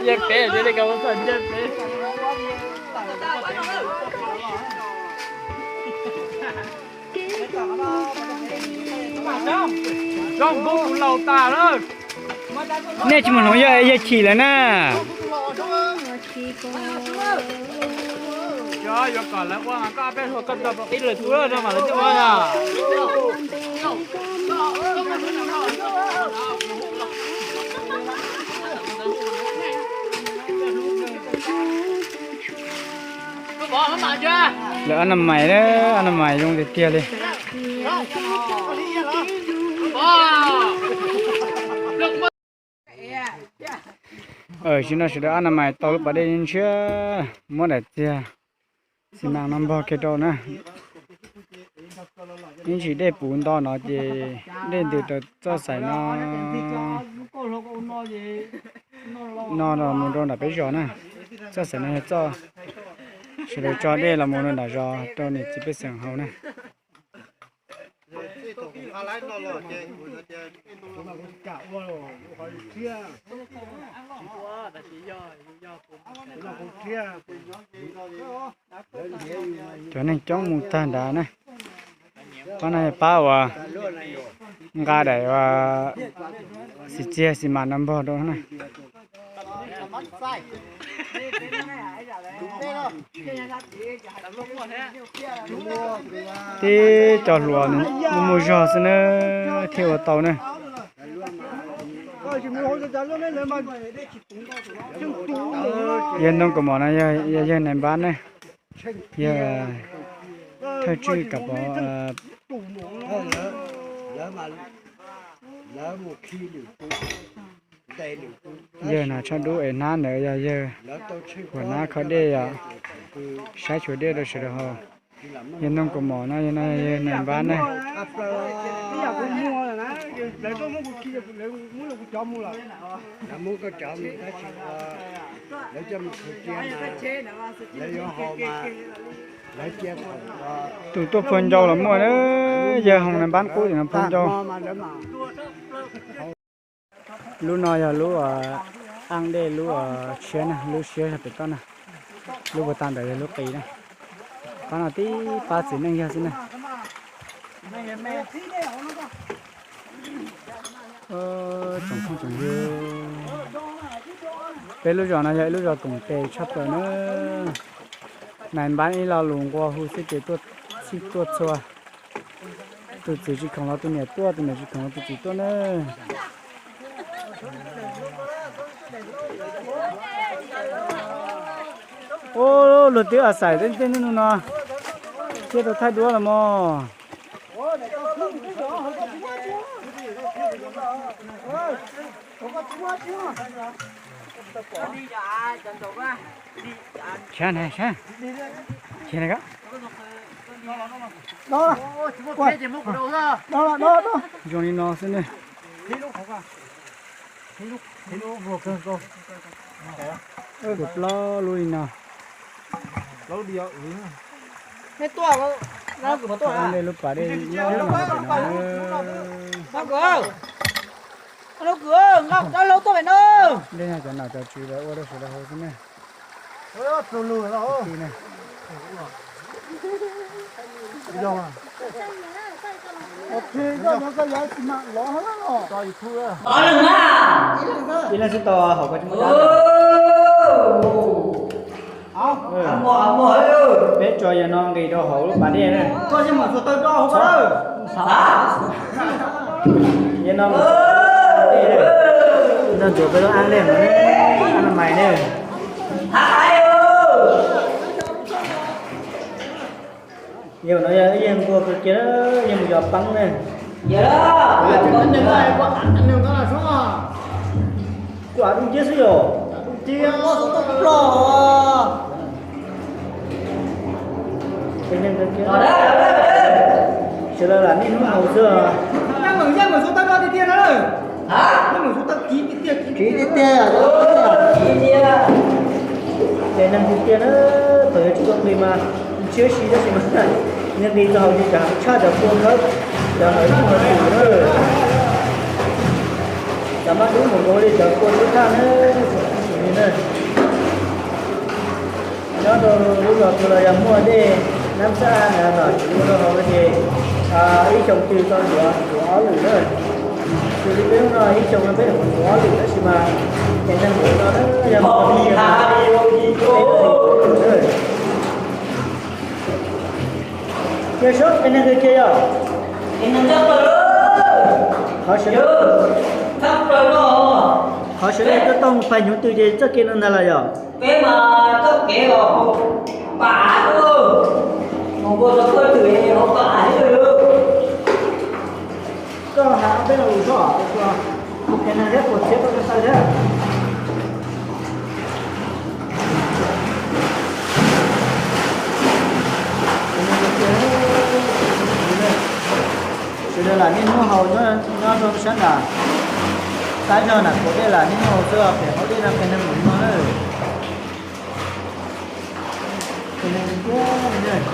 Nyiaj peb, nyiaj peb. Zoo nkauj kuv laus tas lawm. Nej tsis mus hloov yawg, yawg chim lawm na. Cov yuav kom lawv ua mas koj peb hluas koj tau ib lwm tub no mas lawv twb ua yog. Lawv ob na mais, ob na mais zoo tiag tiag li. Tam sim no sawv daws ob na mais tau lub pas dej ntshiab, muab daim txiag xi mas no npog kiag rau na. Ib ntsis dej puv nto no ces dej ntws rau txoj xaim no, no los mus rau nram peb zos na. Txoj xaim no yog txoj sawv daws tso dej los mus rau nram zos rau niam txiv pej xeem haus na. Cov neeg coob mus tag nrad na. Qhov no yog pab uas nqa daim uas xim txiag xi mas no npog rau na. Tib co hluas muaj muaj zog xwb na thiaj ua tau na. Yawg Ntoo Kaus Mom no yog yawg Nais Npab ne, yog thawj tswj kam pov yawg no tshaj dub es hnab ntawd yog yawg huam nab kho dej os, saib tshuav dej rau sawv daws haus. Yawg Ntoo Kaus Mom no yog no yawg Nais Npab ne. Tus tuaj phua ncau los muaj na, yawg Hoo Nais Npab qub tim no phua ncau. Lub no yog lub aj dej lub tshiab na, lub tshiab yog pem toj na, lub puag ta ntawd yog lub qis na. Pab no tib pab txiv neej yog xwb na. Tsoom phooj tsoom ywg, peb lub zos no yog ib lub zos koom tes tshaj plaws na. Nais Npab ib lo lus nqua hu xwb ces tuaj txhij tuaj txhua. Tus txiv tsis khoom los tus niam tuaj, tus niam tsis khoom los tus txiv tuaj na. Ub, luag twb a xais tej ntej no, thiaj tau thaij duab los mog. Saib na, saib. Cia na koj. Zoo li no xwb ne. Kuv plaub lub li no. Lub pas dej nyob pem no. Dej no cov nom cov tswv lawv ua rau sawv daws haus xwb ne. Ib leeg xwb tau hauv ko tsis muaj dab. Peb tso yawg no nqis rau hauv lub pas dej na. Yawg no, no ntxuav peb lub aj dej no, aj no mais ne. Yawg no yog ib yawg nquag kawg kiag, yawg mus yos peeb ne. Av dub nciab xwb yom. Av dub nciab. Sawv daws lam niaj hnub haus xwb. Kiv tiag tiag. Ces neeg tiag tiag na, thaum yuav tsis tau nqis mas ntshiab si tab sis mas nqis txog hauv ces cov tshaj cov kua khawb, cov hawv nyuj hawv twm na. Cov mab dub mus nkaus li cov kua tub thaj na, tsis li na. Nyob rau lub zos twg los yog muaj dej nab xab na los tsis ua rau hauv ces ib xyoo twg tau ntxuav ntxuav ob lwm na. Xws li peb hnub no ib xyoo no peb nyuam qhuav ntxuav ob lwm tab sis mas ces neeg ntawd no yog cia sub es neeg twg cia yom? Qhov sawv, qhov sawv daws tuaj tau mus pais hnyuv twg ces txoj kev no ntag los yom? Peb mas txoj kev los hauv pas, mus nkaus rau thawj twg hauv pas. Koj hais ob peb lo lus tso, es neeg thiab puas txhiab koj taw thiab. Sawv daws lam niaj hnub haus nyob rau sab nram qab zog nram kuav dej lam niaj hnub haus xwb, pem hauv dej no pes neeg mus no na. Pes neeg tiag tiag.